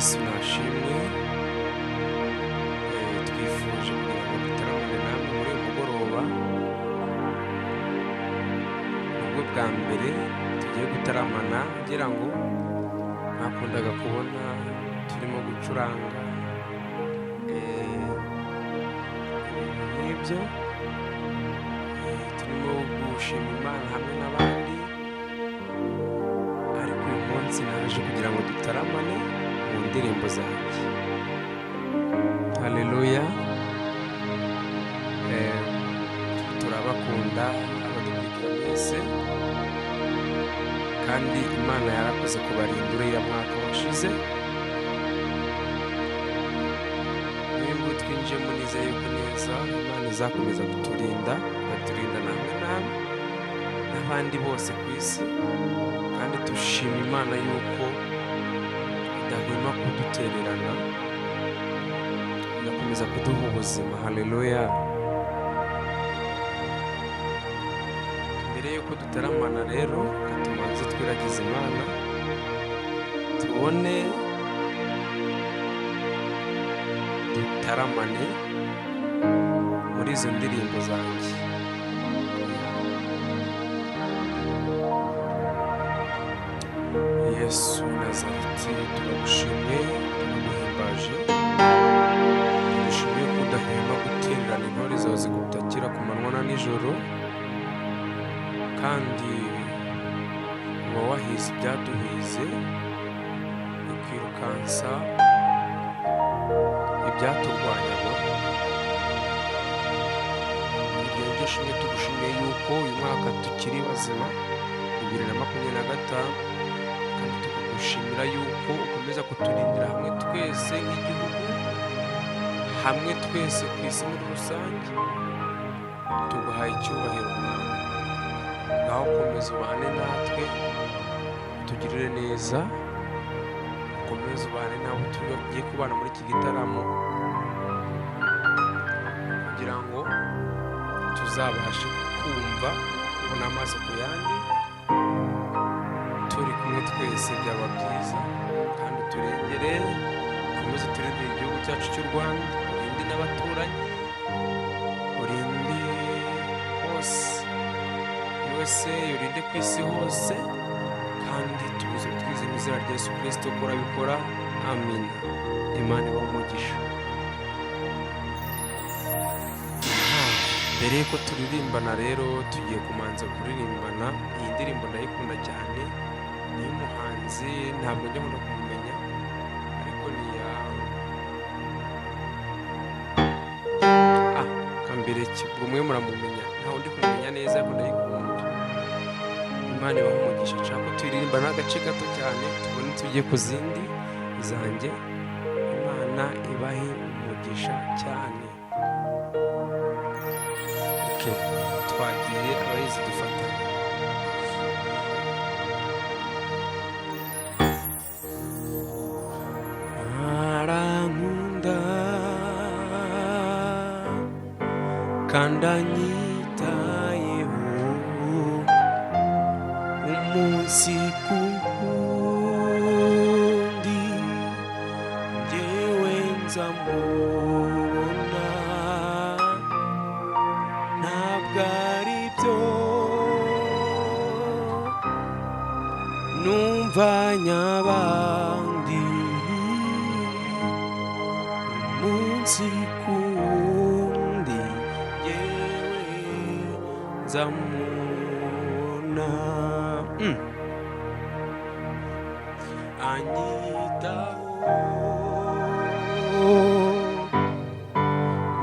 Yesu nashimwe. Twifuje kugira ngo dutaramane namwe muri uyu mugoroba. Nibwo bwa mbere tugiye gutaramana, ngira ngo mwakundaga kubona turimo gucuranga ibintu nk'ibyo, turimo gushima Imana hamwe n'abandi, ariko uyu munsi naje kugira ngo dutaramane mu ndirimbo zanjye. Haleluya! Turabakunda abadukurikira mwese, kandi Imana yarakoze kubarinda uriya mwaka washize. N'uyu nguyu twinjiyemo, nizeye yuko neza Imana izakomeza kuturinda, ikaturinda namwe namwe n'abandi bose ku isi. Kandi dushima Imana yuko idahwema kudutererana, igakomeza kuduha ubuzima. Haleluya! Mbere yuko dutaramana rero, reka tubanze twiragize Imana, tubone dutaramane muri izo ndirimbo zanjye. Yesu Nazareti, turagushimye, turaguhimbaje. Tugushimiye ko udahwema gutererana intore zawe zigutakira ku manywa na nijoro, kandi uba wahize ibyaduhize, ukirukansa ibyaturwanyaga. Ibyo nibyo shimwe tugushimiye, yuko uyu mwaka tukiri bazima, 2025, kandi tukagushimira yuko ukomeza kuturindira hamwe twese nk'igihugu, hamwe twese ku isi muri rusange. Tuguhaye icyubahiro, Mwami. Ngaho komeza ubane natwe, utugirire neza, ukomeze ubane n'abo tugiye kubana muri iki gitaramo, kugira ngo tuzabashe kumva, kubona amaso ku yandi, turi kumwe twese, byaba byiza. Kandi uturengere, ukomeze uturindire igihugu cyacu cy'u Rwanda, urinde n'abaturanyi, urinde hose USA, urinde ku isi hose. Kandi tubize twize mu izina rya Yesu Kirisito ko urabikora. Amina. Imana ibahe umugisha. Aha, mbere y'uko turirimbana rero, tugiye kumanza kuririmbana iyi ndirimbo. Ndayikunda cyane, ni iy'umuhanzi ntabwo njya nkunda kumumenya, ariko ni iya kambere ubwo mwe muramumenya, ntawe ndi kumumenya neza, ariko ndayikunda. Imana ibahe umugisha. Nshaka ko tuyiririmba n'agace gato cyane, tubone tujye ku zindi zanjye. Imana ibahe umugisha cyane. Okay, twagiye, abayizi dufatanye. Arankunda kandi anyitayeho umunsi ku wundi, njyewe nzamubona. Ntabwo ari byo numva nyabandi, umunsi ku wundi njyewe nzamubona. Anyitaho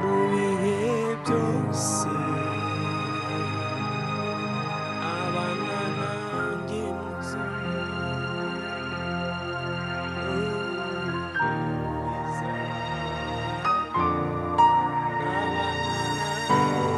mu bihe byose, abana nanjye muzo abana nanjye.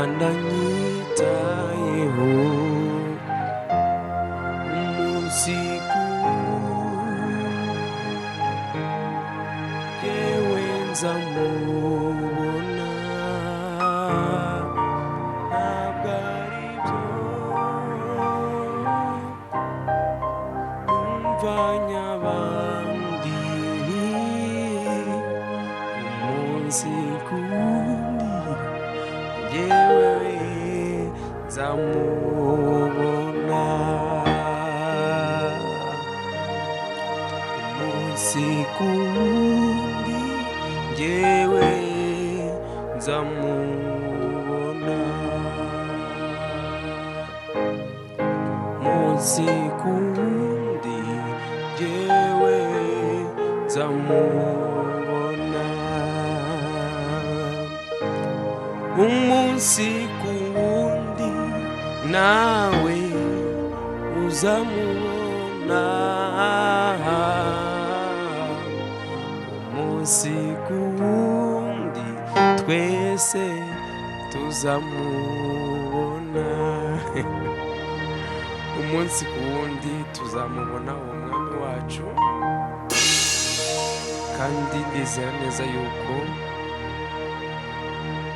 Kandi anyitayeho umunsi ku wundi, jyewe nzamubona. Ntabwo ari byo numvanye abandi. Umunsi ku wundi, jyewe nzamubona. Umunsi ku wundi, jyewe nzamubona. Munsi ku wundi, jyewe nzamubona. Umunsi ku wundi, nawe uzamubona. Umunsi ku wundi, twese tuzamubona. Umunsi ku wundi tuzamubona uwo Mwami wacu, kandi ndizera neza yuko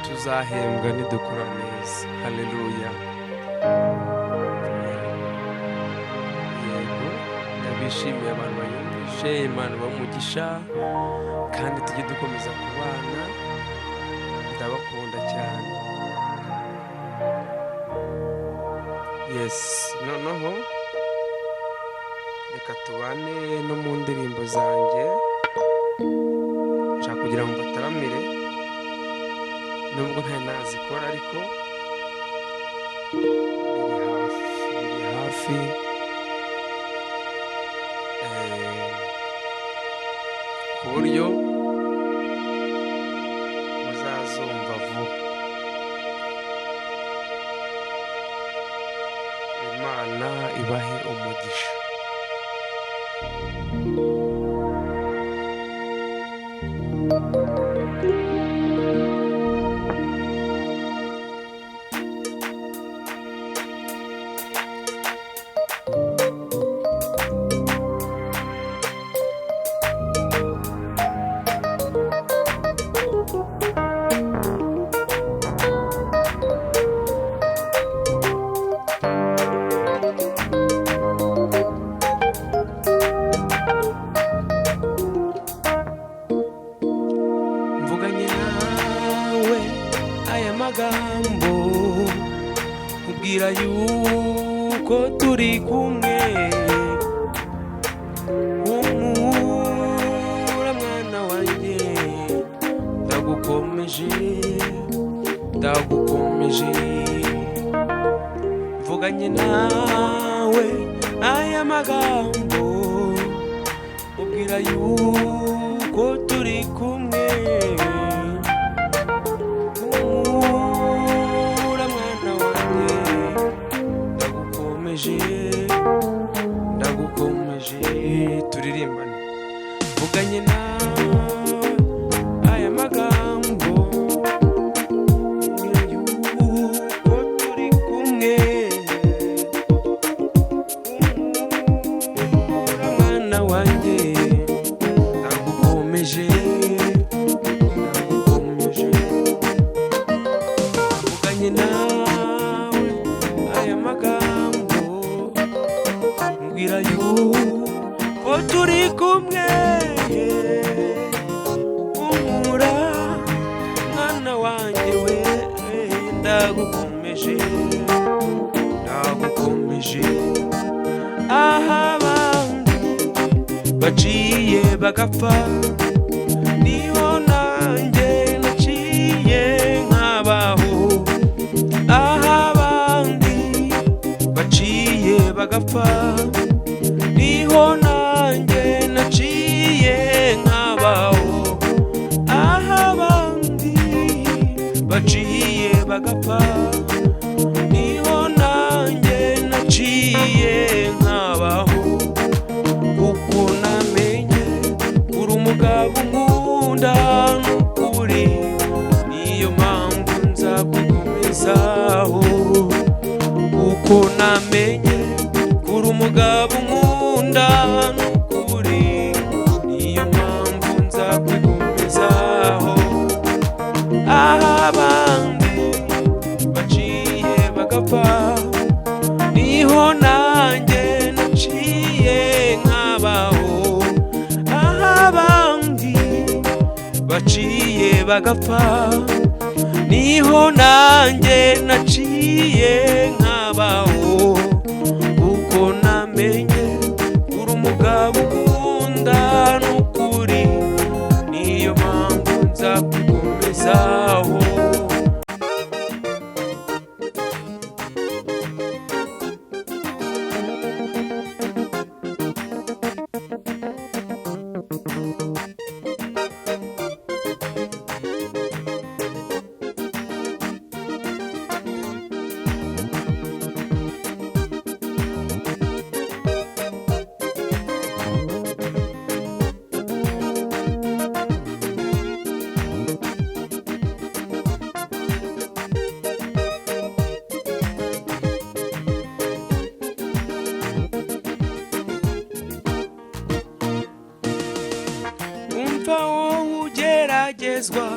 tuzahembwa nidukora neza. Haleluya! Yego, ndabishimiye abantu bayumvishe. Imana bamugisha, kandi tujye dukomeza kubana. Ndabakunda cyane. Yes, noneho reka tubane no mu ndirimbo zanjye. Nshaka kugira ngo mbataramire, nubwo ntari nazikora, ariko biri hafi, biri hafi. Ku buryo muzazumva vuba. Imana ibahe umugisha. Mvuganye nawe aya magambo, ubwira yuko turi kumwe. Humura mwana wanjye, ndagukomeje, ndagukomeje. Mvuganye nawe aya magambo, ubwira yuko turi kumwe. Humura mwana wanjye, ndagukomeje, ndagukomeje. Turirimbane. Mvuganye nawe aya magambo, ubwira yuko turi kumwe. Humura mwana wanjye, ndagukomeje, ndagukomeje. Mvuganye nawe aya magambo, mbwira yuko turi kumwe. Humura mwana wanjye we, ndagukomeje, ndagukomeje. Aho abandi baciye bagapfa, niho nanjye naciye nkabaho. Aho abandi baciye bagapfa, niho nanjye naciye nkabaho. Aho abandi baciye bagapfa, niho nanjye naciye nkabaho. Kuko namenye uri umugabo unkunda n'ukuri, niyo mpamvu nzakukomeza. Kuko namenye kuri umugabo unkunda n'ukuri, niyo mpamvu nzakwigumizaho. Aho abandi baciye bagapfa, niho nanjye naciye nkabaho. Aho abandi baciye bagapfa, niho nanjye naciye nkabaho. Kuko namenye uri umugabo ukunda n'ukuri, niyo mpamvu nzakwigumizaho. Umva wowe ugeragezwa,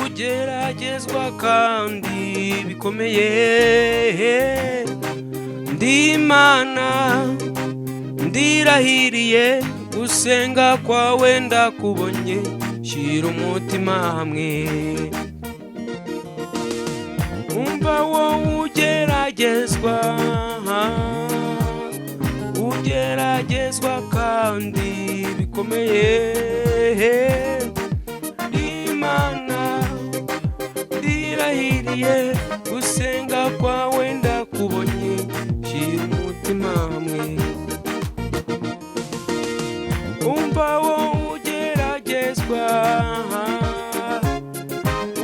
ugeragezwa kandi bikomeye, ndi Imana ndirahiriye, gusenga kwawe ndakubonye, shyira umutima hamwe. Umva wowe ugeragezwa, ugeragezwa kandi bikomeye, Imana ndirahiriye, gusenga kwawe ndakubonye, shyira umutima hamwe. Umva wowe ugeragezwa,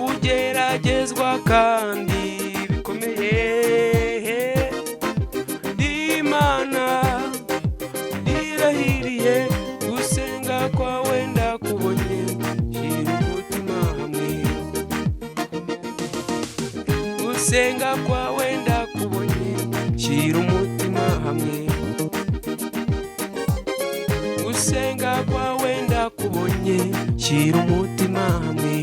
ugeragezwa kandi bikomeye, Imana ndirahiriye, gusenga kwawe ndakubonye, shyira umutima hamwe. Gusenga kwawe ndakubonye, shyira umutima hamwe. Gusenga kwawe ndakubonye, shyira umutima hamwe.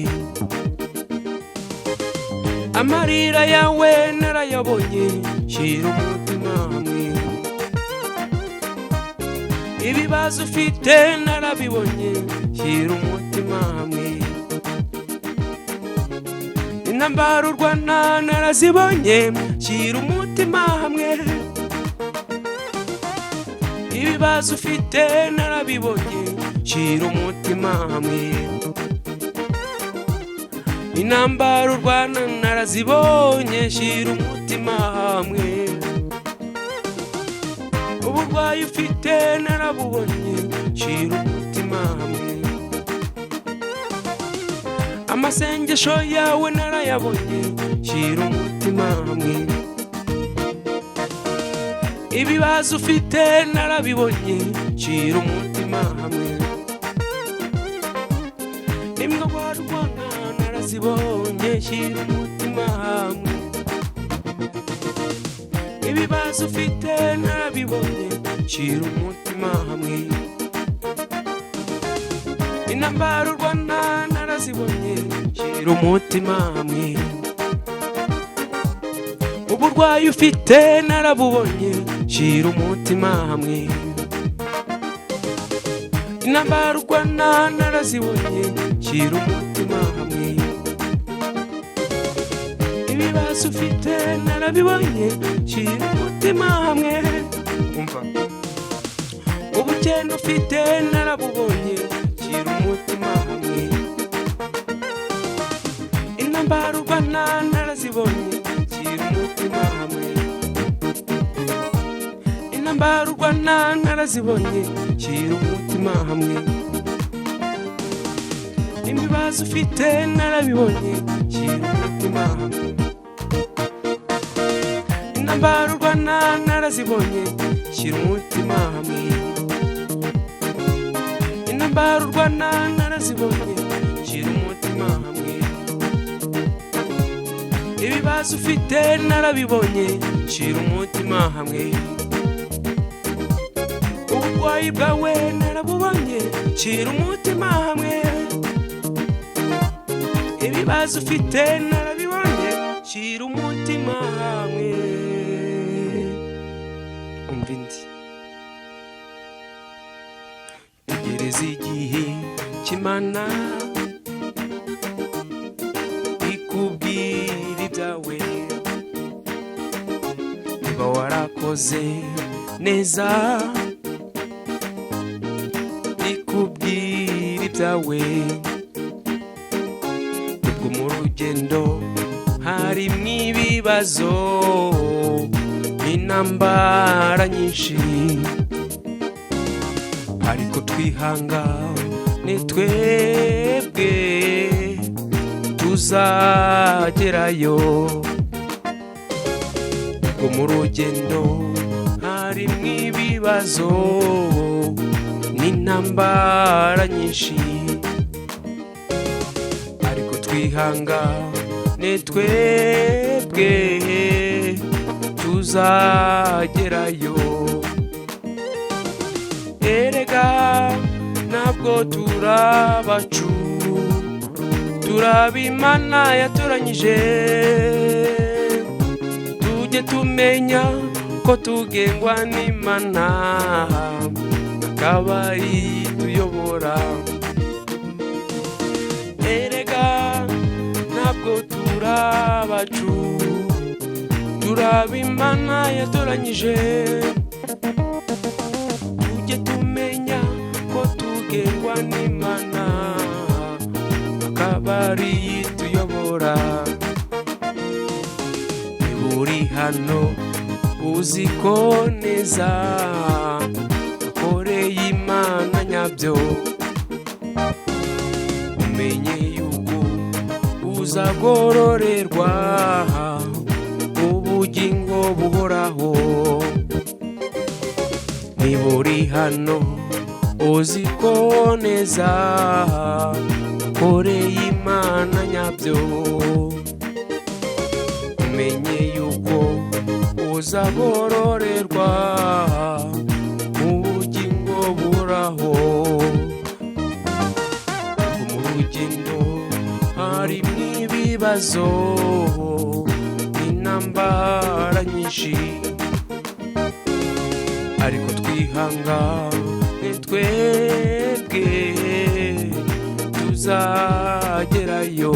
Amarira yawe narayabonye, shyira umutima hamwe. Ibibazo ufite narabibonye, shyira umutima hamwe. Intambara urwana narazibonye, shyira umutima hamwe. Ibibazo ufite narabibonye, shyira umutima hamwe. Intambara urwana narazibonye, shyira umutima hamwe. Uburwayi ufite narabubonye, shyira umutima hamwe. Amasengesho yawe narayabonye, shyira umutima hamwe. Ibibazo ufite narabibonye, shyira umutima hamwe. Imbwa rwana narazibonye, shyira umutima hamwe. Ibibazo ufite narabibonye, shyira umutima hamwe. Intambara urwana narazibonye, shyira umutima hamwe. Uburwayi ufite narabubonye, shyira umutima hamwe. Intambara urwana narazibonye, shyira umutima hamwe. Ibibazo ufite narabibonye, shyira umutima hamwe. Umva, ubukene ufite narabubonye, shyira umutima hamwe. Intambara urwana narazibonye, shyira umutima hamwe. Intambara urwana narazibonye, shyira umutima hamwe. Ibibazo ufite narabibonye, shyira umutima hamwe. Intambara urwana narazibonye, shyira umutima hamwe. Intambara urwana narazibonye, shyira umutima hamwe. Ibibazo ufite narabibonye, shyira umutima hamwe. Uburwayi bwawe narabubonye, shyira umutima hamwe. Ibibazo ufite narabibonye, shyira umutima hamwe. Umva indi: tegereza igihe cy'Imana ikubwira ibyawe. Niba warakoze neza, ikubwira ibyawe. Nubwo mu rugendo harimo ibibazo n'intambara nyinshi, ariko twihangane, twebwe tuzagerayo. Ubwo mu rugendo harimo ibibazo n'intambara nyinshi, ariko twihangane, twebwe tuzagerayo. Erega ntabwo turabacu, turaba Imana yatoranyije. Tujye tumenya ko tugengwa n'Imana, akaba ituyobora. Erega ntabwo turabacu, turaba Imana yatoranyije. Tujye tumenya ko tugengwa n'Imana, akaba ari ituyobora. Niba uri hano uzi ko neza wakoreye Imana nyabyo, umenye yuko uzagororerwa ubugingo buhoraho. Niba uri hano uzi ko neza wakoreye Imana nyabyo, umenye yuko uzagororerwa ubugingo buhoraho. Mu rugendo harimo ibibazo n'intambara nyinshi, ariko twihangane, twebwe tuzagerayo.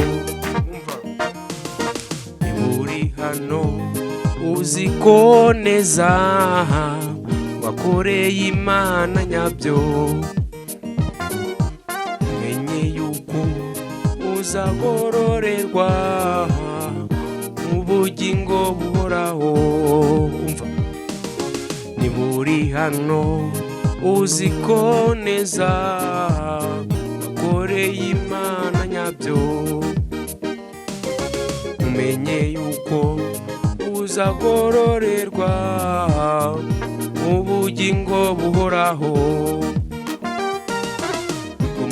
Niba uri hano uzi ko neza wakoreye Imana nyabyo, umenye yuko uzagororerwa mu bugingo buhoraho. Umva, niba uri hano uzi ko neza wakoreye Imana nyabyo, umenye yuko uzagororerwa mu bugingo buhoraho.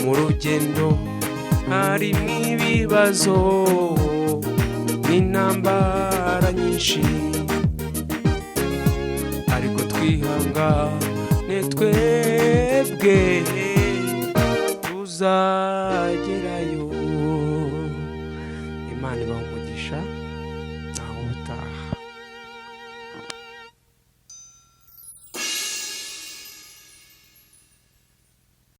Mu rugendo harimo ibibazo n'intambara nyinshi, ariko twihangane, twebwe tuzagerayo. Imana ibaha umugisha, naho ubutaha.